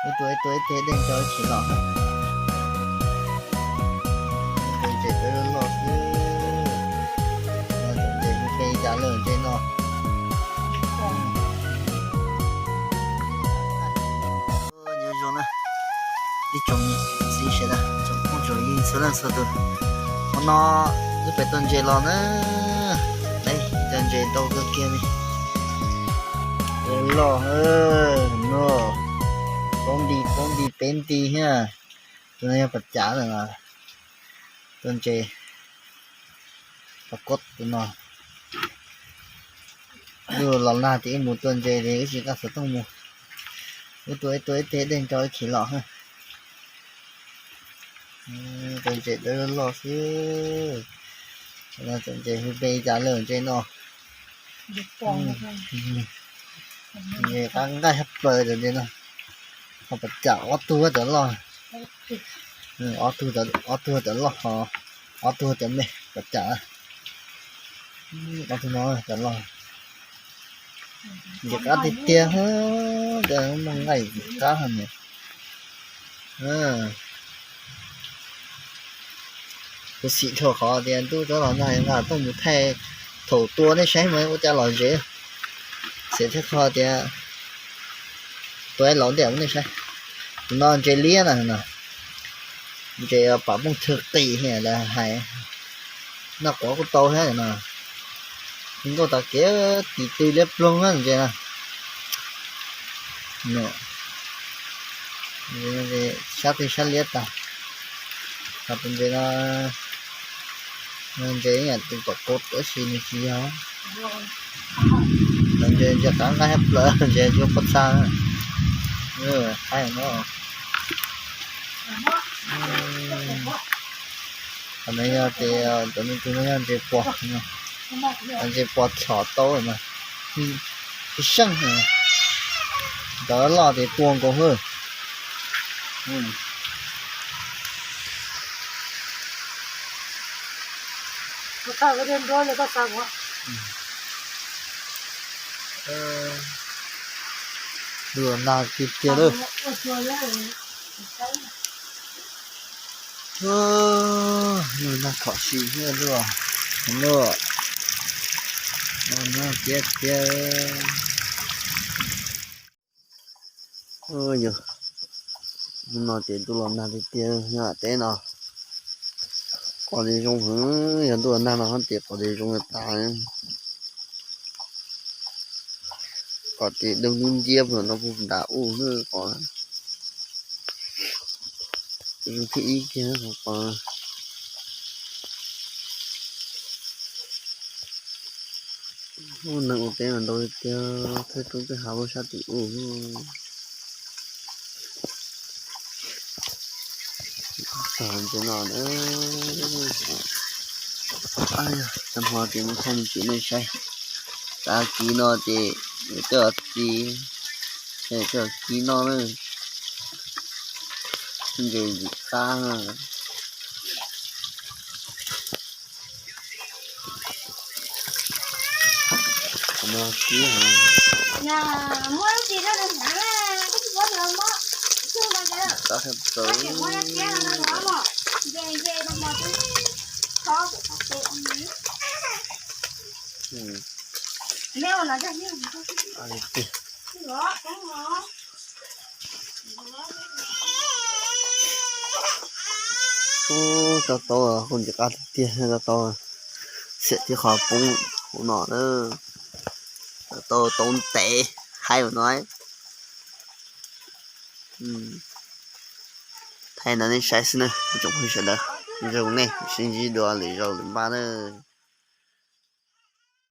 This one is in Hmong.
Ib tug ib tug ib tug dej nrog ib chim los. Ntses loj xwb. Ntses hu pe cas lawm ntses no. Nyob zoo na, ib tsoom txiv sawv daws, tsoom phooj tsoom ywg txhua leej txhua tus, hmo no wb pem tua ntses los na. Cov ntses ntau kawg kiag li. Loj no, poob nti poob nti peb nti thiab. Tus no yog pas cas lawm, tua ntses pas kod tus no. Wb los nag ces wb mus tua ntses li, wb tsis nqa xov tooj mus. Wb tua ib tua ib teg dej nrog ib chim los. Tua ntses dawb loj xwb. Tua ntses hu pe cas lawm ntses no. Ntses qab nqaij hab plaws cov ntses no. Ho pas cas ob tug cov loj. Ob tug cov loj ho, ob tug cov me pas cas. Ob tug no cov loj. Ntses qab tiag tiag, cov no nqaij qab ho ne. Kuv xim dhau qhov tias ntuj tsob los nag nqa tuaj mus thaij thaum tua nej saib mas ua cas los ze. Xim thiab qhov tias tua ib los ntej ua nej saib. Tus no ntses liab na, ntses pam pooj thwg qis lawv hais. Noj quav kuj tau thiab no. Nkauj tas kev tis tw liab ploog ntses na. Sab twg sab liab tas. Ho tus ntses no, ntses ib yam tus tom kod tab sis nws tsis yog. Ntses ntses qab nqaij hab plaws, ntses yuav pob txha. Qab no, qhov no yog tias cov me tus no yog ntses pos, ntses pos txhom tau mas tsis seej. Cov loj tias tua nkaus hwj. Ntuj los nag tiag tiag lawm. Ntuj los nag khom sim thiab ntuj. Ntuj, nag tiag tiag. Yog hnub no ces ntuj los nag tiag tiag nyob teb no. Qos li zoo heev, yog ntuj los nag no ces qos li zoo tas. Qos ces dawb nciab nciab no kuj nram ub lawm qos. Zoo thib ib kiag qos. Neeg ua teb mas ntau tiag, thawj roob twb hav lub sab tim ub. Txog ntses no na, cov hmo ces mus thaij me ntsis nej saib. Tav kis no ces yuav coj txiv, coj kis no na, ntses ntxim qab. Qhov no kib heev. Tab hab txawv. Ub, tau tau, hu ntsis qab tiag tiag, tau tau. Xiam tib qho poob hauv no na. Tau tau ntev, haib ua no. Thaij no nej saib xwb na ib tsoom phooj ywg sawv daws, zoo nej sib ntsib dua lwm zaus lwm npaj na.